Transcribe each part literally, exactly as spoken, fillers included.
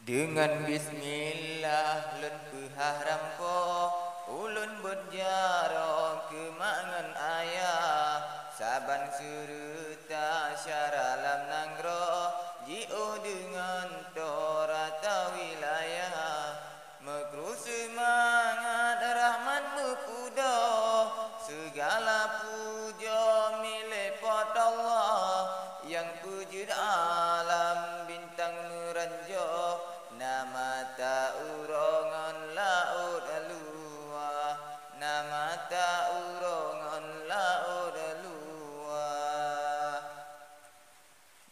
Deungon bismillah lôn peuhah rampo, ulôn beuet jaroe keu mak ngon ayah. Saban seureuta syara lam nanggroe, jiôh deungon tora atawa wilayah. Meukru seumangat rahmat meupudoe, seugala pujoe milék Po teuh Allah, nyang peujeuet alam bintang meuranjoe. Na mata uroe ngon laôt luwa, na mata uroe ngon laôt luwa.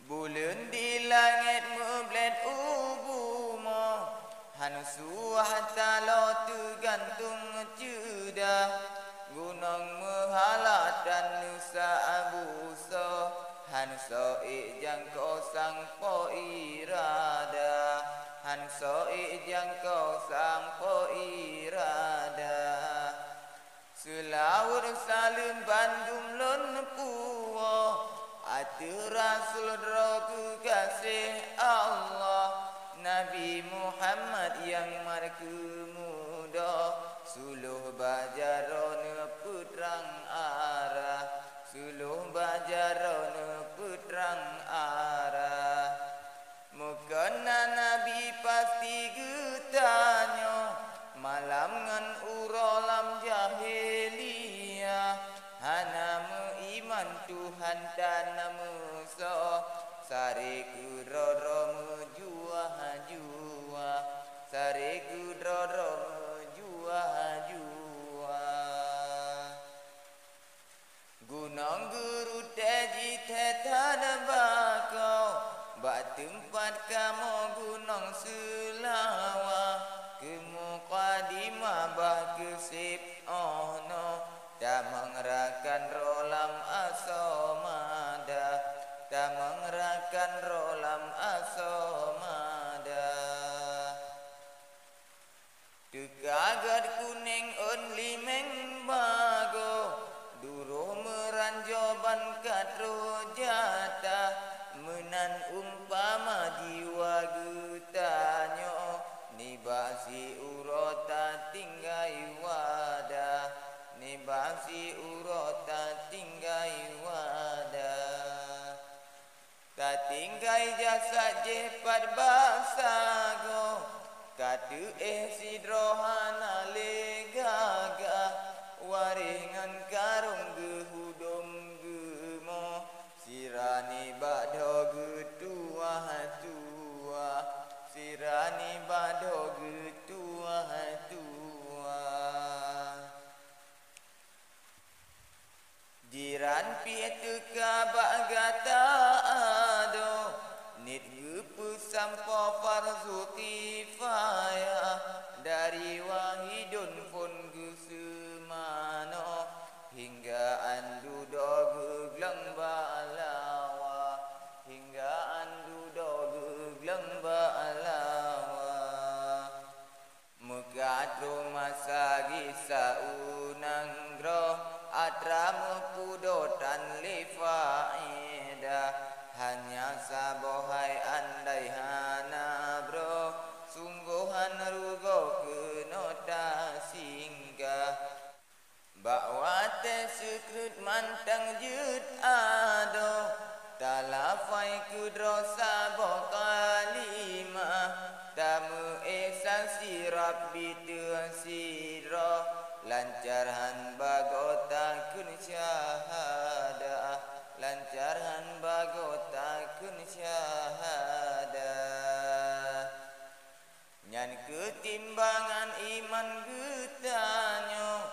Buleuen di langét meublét u bumoe, han suwah taloe teugantung ceudah. Gunong meuhala tan neusa busoe, han soe ék jangko sang Po irada, han soe ék jangko sang Po irada. Seulaweuet saleuem bandum lôn puwoe ateueh Rasul droe geugaséh Allah, Nabi Muhammad nyang mat keumudoe. Siuloh bak jaroe neupeutrang arah, siuloh bak jaroe neupeutrang arah. Meukeuna Nabi pasti geutanyoe, malam ngon uroe lam jahiliyah, hana meuiman Tuhan tan na meusoe, saré keudroe-droe meujuah-juah, saré keudroe-droe meujuah-juah. Gunong geurutée jithée that bak kamoe, bak teumpat kamoe gunong Seulawa. Keu mukadimah bah keu seb 'oh noe, tamong rakan droe lam asoe mada, tamong rakan droe lam asoe mada. Teuka gét kunéng ôn limeng bagoe, duroh meuranjoe ban ka troh jatah. Meunan umpama jiwa geutanyoe, nibak siuroe tatinggai wadah, nibak siuroe tatinggai wadah. Tatinggai jasad jéh pat bak sagoe, ka teuéh sidroe hana lé gagah. Waréh ngon karông geuhudôm geumoe, sira nibak dhoe geutuwah-tuwah, sira nibak dhoe geutuwah-tuwah. Jiran pih teuka bak gata adoe, niet geupeusampoe farzu kifayah. Dari Wahidon phon geuseumanoe, hingga an dudoe geugleng bak lawa, hingga an dudoe geugleng bak lawa. Meuka troh masa gisa u nanggroe, atra meupudoe tan lé faedah. Hanya saboh hai andai hana broe, sunggoh han rugoe keunoe tasinggah. Bak watée seukreuet mantong jeuet adoe, talafai keudroe saboh kalimah, tameuéh saksi Rabbi teuh sidroe, lancar han bagoe takheun syahadah, lancar han bagoe takheun syahadah. Nyan keuh timbangan iman geutanyoe,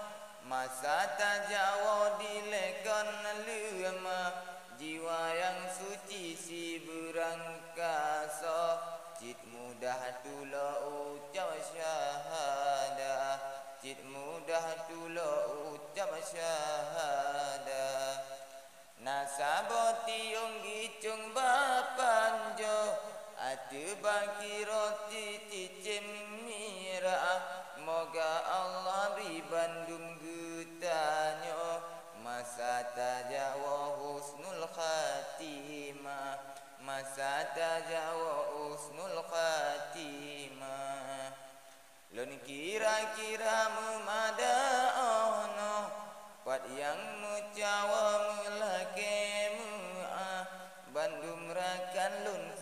masa tajak woe dilée kon leumah. Jiwa nyang suci sibeurangkasoe, cit mudah tulo ucab syahadah, cit mudah tulo ucab syahadah. Na saboh tiong gicong bak panjoe, ateueh bak kiroh cicém mirah. Moga Allah bri bandum geutanyoe, masa tajak woe husnul khatimah. Masa tajawoe husnul khatimah. Lôn kira-kira meumada 'oh noe, pat nyang meucawa meulakée meu'ah, bandum rakan lôn